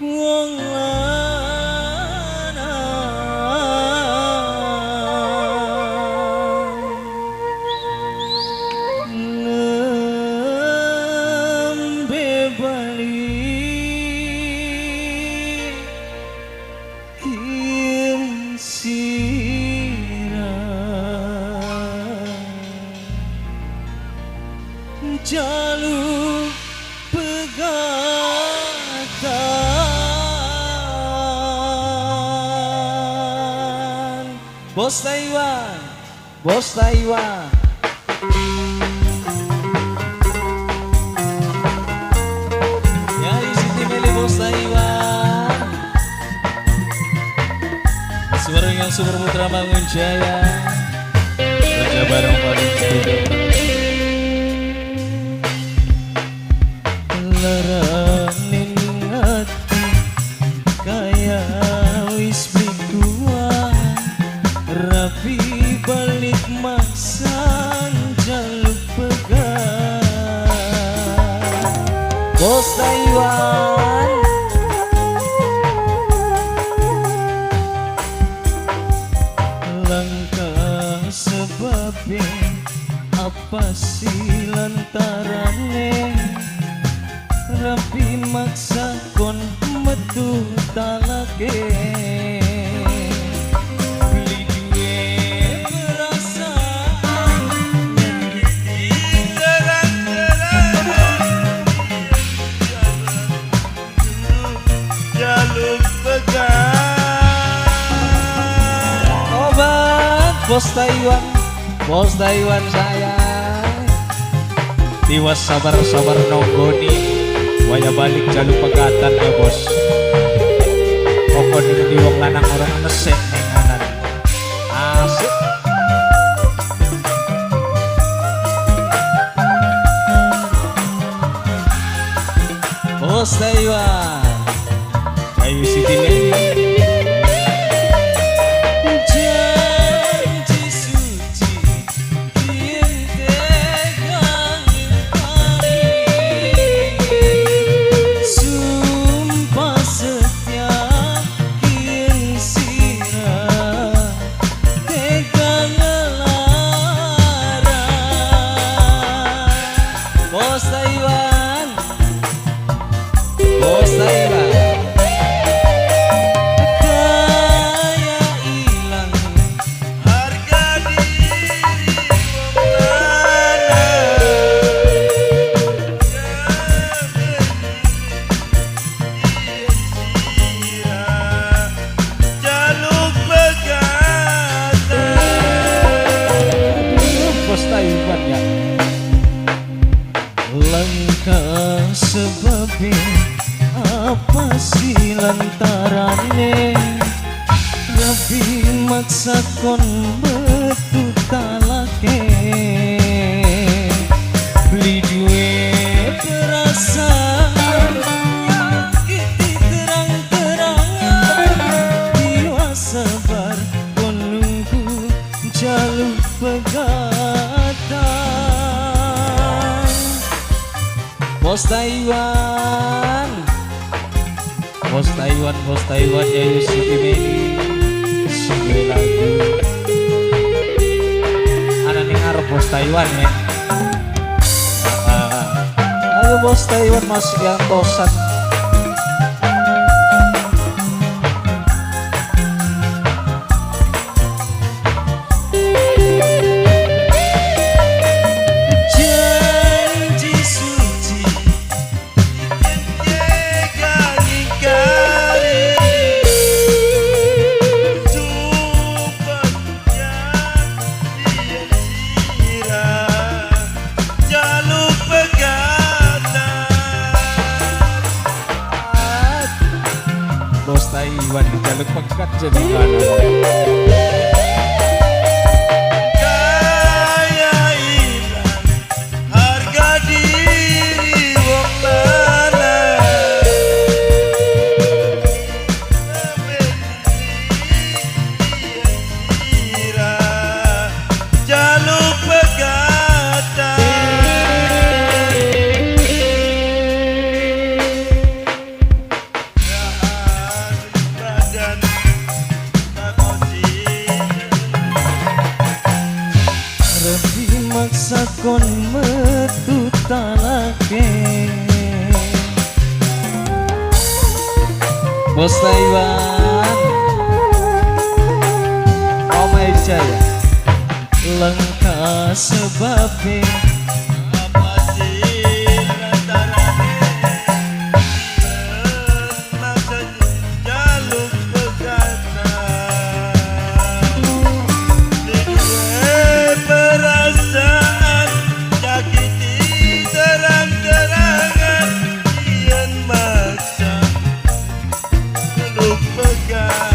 wong lanang nembe bali kiem sirah jaluk pegatan. Bos Taiwan, Bos Taiwan. Ya Siti Meli Bos Taiwan. Suara yang Super Putra Bangun Jaya. Kerja bareng paling studio. Laranin ati kaya wis bikuan rapi balik maksa jaluk pegang. Bos Taiwan langkah sebabnya apa sih lantarane rapi maksa kon metu talake beli duwe perasaan nyakiti terang-terang jaluk pegang. Obat Bos Taiwan, Bos Taiwan sayang. Tiwas sabar-sabar nonggoni waya balik jaluk pegatan ya bos. Pokoknya di wong lanang orang nesek nenganan. Asik. Bos Taiwan, Ayu Siti Meli. Janji suci yen tega ngingkari, sumpah setia yen sira tega ngelara. Bos Taiwan, Bos Taiwan. Kaya ilang Harga diri wong lanang jaluk pegatan. Bos Taiwan ya. Langkah sebabnya apa sih lantarane rapi maksa kon metu talake beli duwe perasaan nyakiti terang-terangan tiwas sabar kon nunggu jaluk pegatan. Bos Taiwan, Bos Taiwan, Bos Taiwan ya Siti Meli. Sing lagu ana ning ngarep Bos Taiwan ya. Ayo Bos Taiwan Mas yang tosan. Janji suci Tega ngingkari, sumpah yen sira jaluk pegatan. Bos Taiwan jaluk pegat jadi mana? Kaya ilang harga diri wong lanang sira jaluk pegatan. Kon metu talake. Bos Taiwan, Oma Jaya. Langka sebabe. Apa sih lantarane maksa jaluk pegatan? Duwe perasaan nyakiti terang-terangan, yen maksa jaluk pegatan.